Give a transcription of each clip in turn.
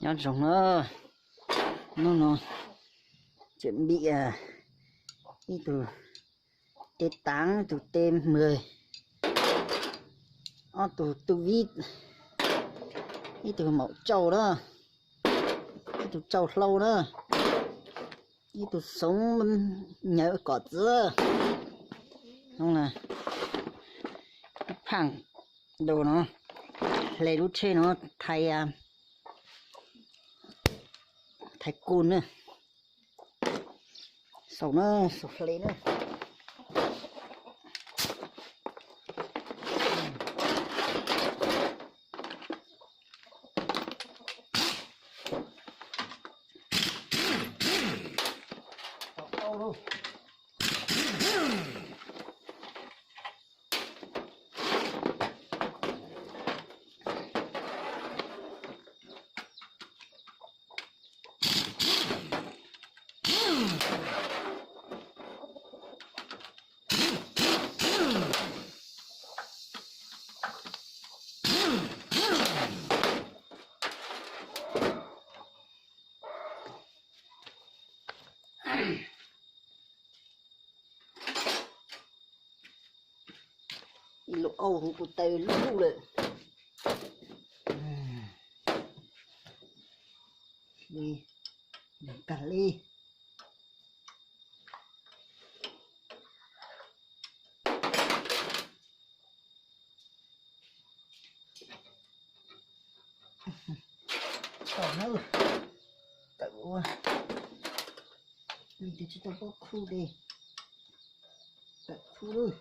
Nyob zoo na, hnub no tseem npim ib tug teb taav, ib tug teb mawg, ob tug tub vib, ib tug maum tsauj na, ib tug tsauj hlau na, ib tug xoov nyawv kom txwv. Hnub no phaaj dau no, hle lub tsheb no thaiv, thaiv kuj na. Xaus na, xaus hle na. Ib lub auj kuv taw lub lub lawm. Li, kag li. Tau na, tawm ua, nws twb tsis tau pob khu li, tawm khu lawm.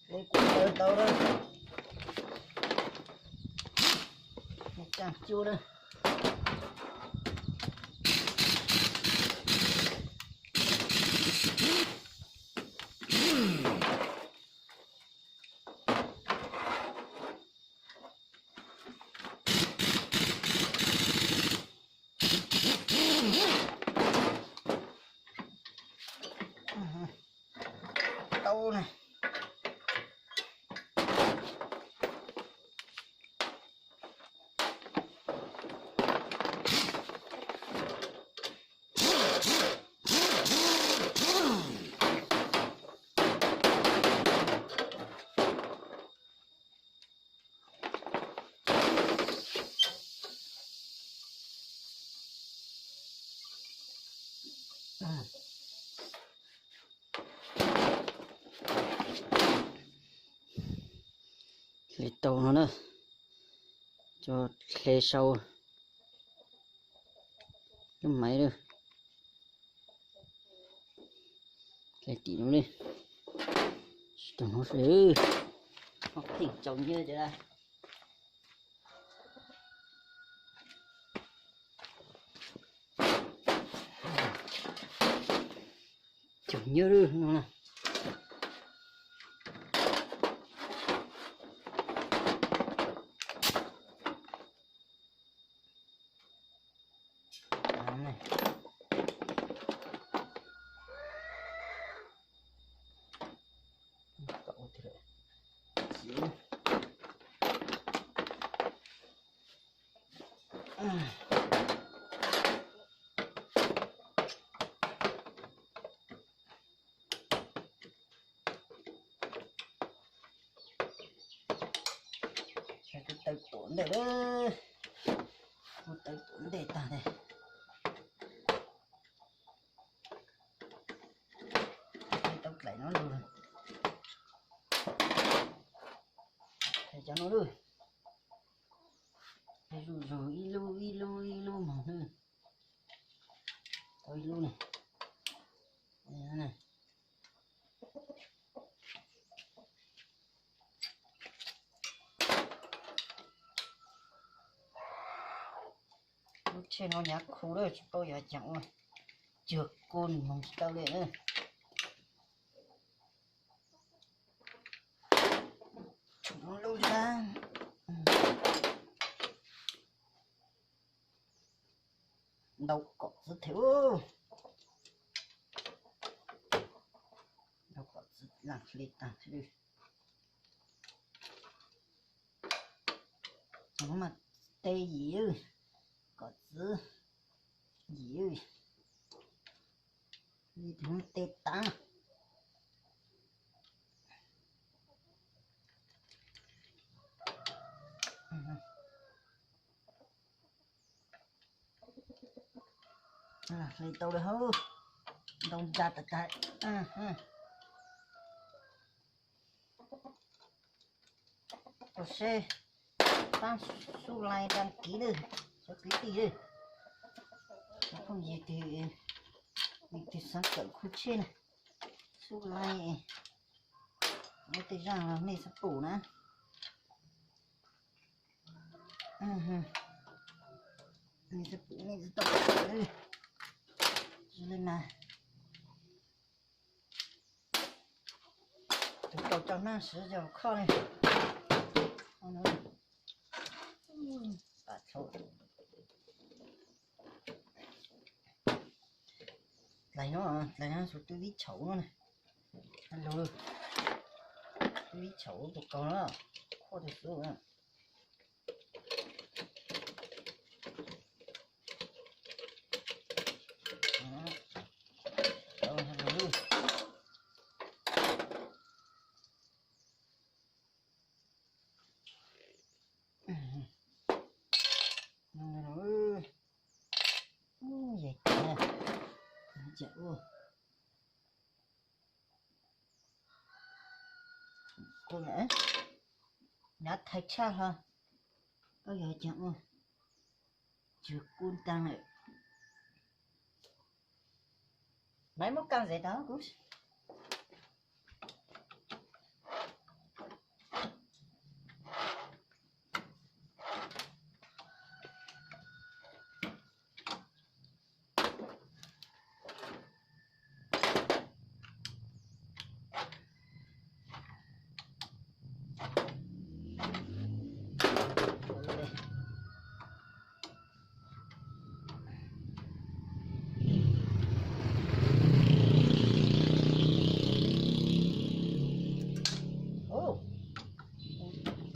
Kuv tawv tau lawm, tsaaj cua lawm. Tau na. Hle tau no na, tso hle sau lub maiv lawm. Hle tim no li, tsis tau no xwb, pheej tsaus nyiaj ces. Cov nyob lwm no na. Kuv taw tuam ntej lawm, kuv taw tuam ntej tag ntag. Tau dlaim no lawm, cov no lawm, zuj zus ib lub ib lub ib lub mog lawm. Tau ib lub ne. Lub tsheb no nyav khu lawm, tsis paub yuav cas ua cuag kuj moog tsis tau li na. Tshuav lub ntag. Ntau kom txwv thiab. Ntau kom txwv lam hli tag thiab. Mas teb yim, kom txwv yim, li tus teb tag. Hli tau lawm hauv, ntau ntsa tas tas. Ua seb, pab xub like đăng ký nawb, cov kwv tij nawb, cov phooj ywg twg, tus xav kawm khu tsheb na, xub like, muab tej zaj los nej xav pum na. Nej xav pum nej tau li mas. Tus tau cov nab siv yog khoj li. Dlais no, dlais no xus twb vib tshaum no na. Los, twb vib tshaum tus kaus no, khoj tus xub na. Nyav thais tshaj hlo, koj yog cas ua tsuag kub tag lawm. Maiv muab kaj ntxiv tau kuv.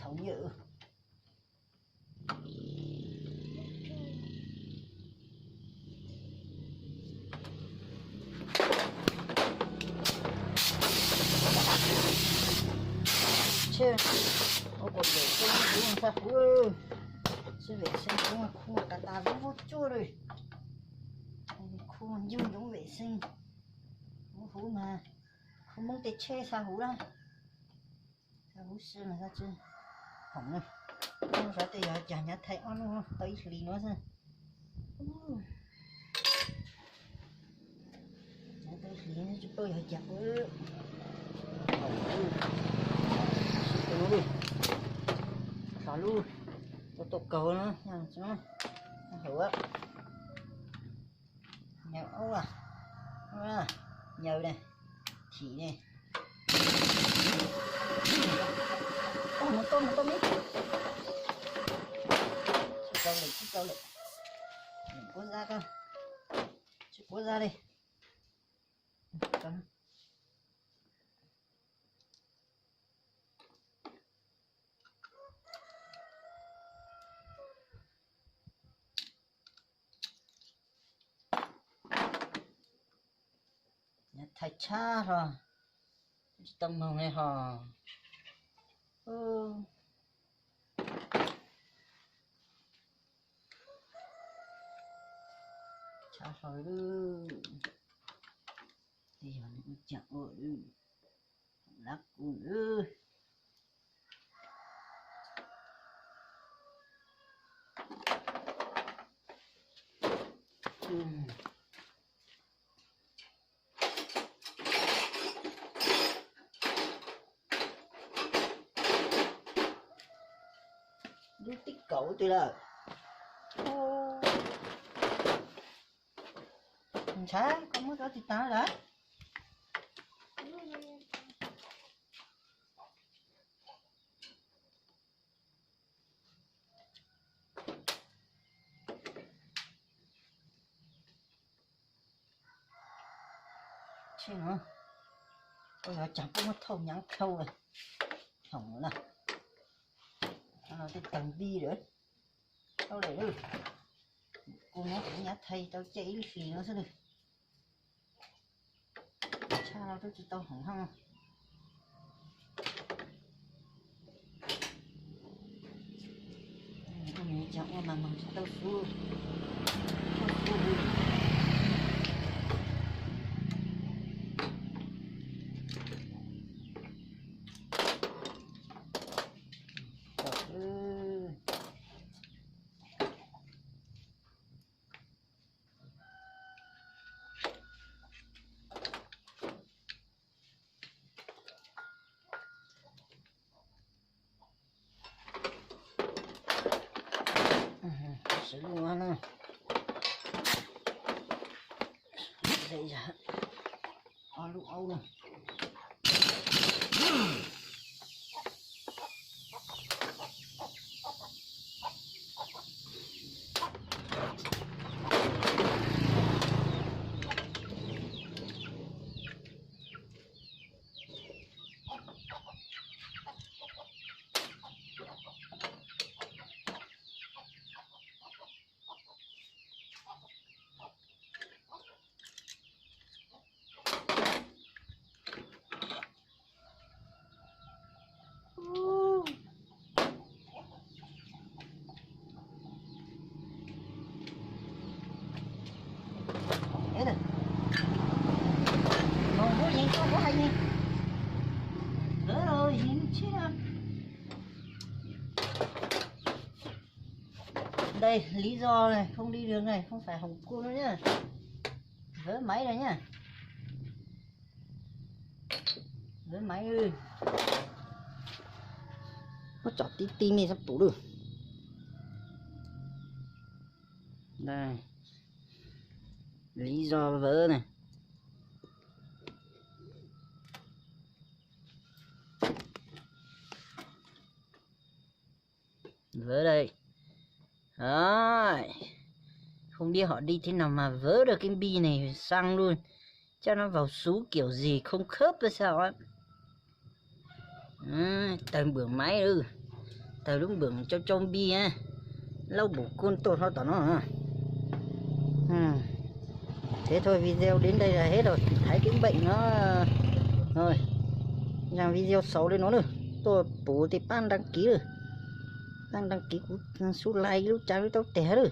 Thaum yawm Tsheb, ua kom vệ sinh kuv xa huv, tsheb vệ sinh kuv khu tas tas vub vub tsuaj li. Khu ncuj ncoov vệ sinh, huv huv mas khu Hmoob tej tsheb xa huv lawm. Xa huv si mas xa tsi khoom na. Xyov tej yog cas nyav thais ob hnub tau ib hlis no xwb. Nyav tau ib hlis tsis paub yog cas. Sib tus li, xav lub tua tua kaug no, hauv nyaw, nyaw ne, thim ne. Mus tuaj mus tuaj mi. Tsis tau lawm, tsis tau lawm. Kuv za koj, tsis kuv za li. Nyav thais tshaj hlo, tsis tau moog li hos. Tshaj hlo lawm. Tej yog nws ua caag ua lab kuv lawm. Lub tib kaum twg lawm? Ntshav koj muab koj tsis tas lawm. Tsheb no, ua cas kuj muab thauj nyav dhau lawm. Hloov na, no tej tawg npij lawm. Tau lawm, kuv no kuv nyav thais tau caij ib hlis no xwb na. Tshaj no twb tsis tau hloov hab. Ua mas mas tsis tau xub. Sawv lub no na, ob lub aub na. Đây, lý do này, không đi được này, không phải hỏng cua đâu nhá. Vớ máy rồi nhá. Vớ máy ư. Nó chọt tí ti này sắp tủ được. Đây. Lý do vớ này. Vớ đây. Đấy. Không biết họ đi thế nào mà vớ được cái bi này xăng luôn. Chắc nó vào sú kiểu gì không khớp hay sao á. Tawg npưỡng máy ư. Tawg lub npưỡng châu châu bi á. Lâu bổ cun tuột ho tỏ nó. Thế thôi, video đến đây là hết rồi. Thái cái bệnh nó. Rồi. Dàn video xấu lên nó nữa. Tôi bố thì pan đăng ký rồi. Pan đăng ký cũng sút like lub tsa lub tau té rồi.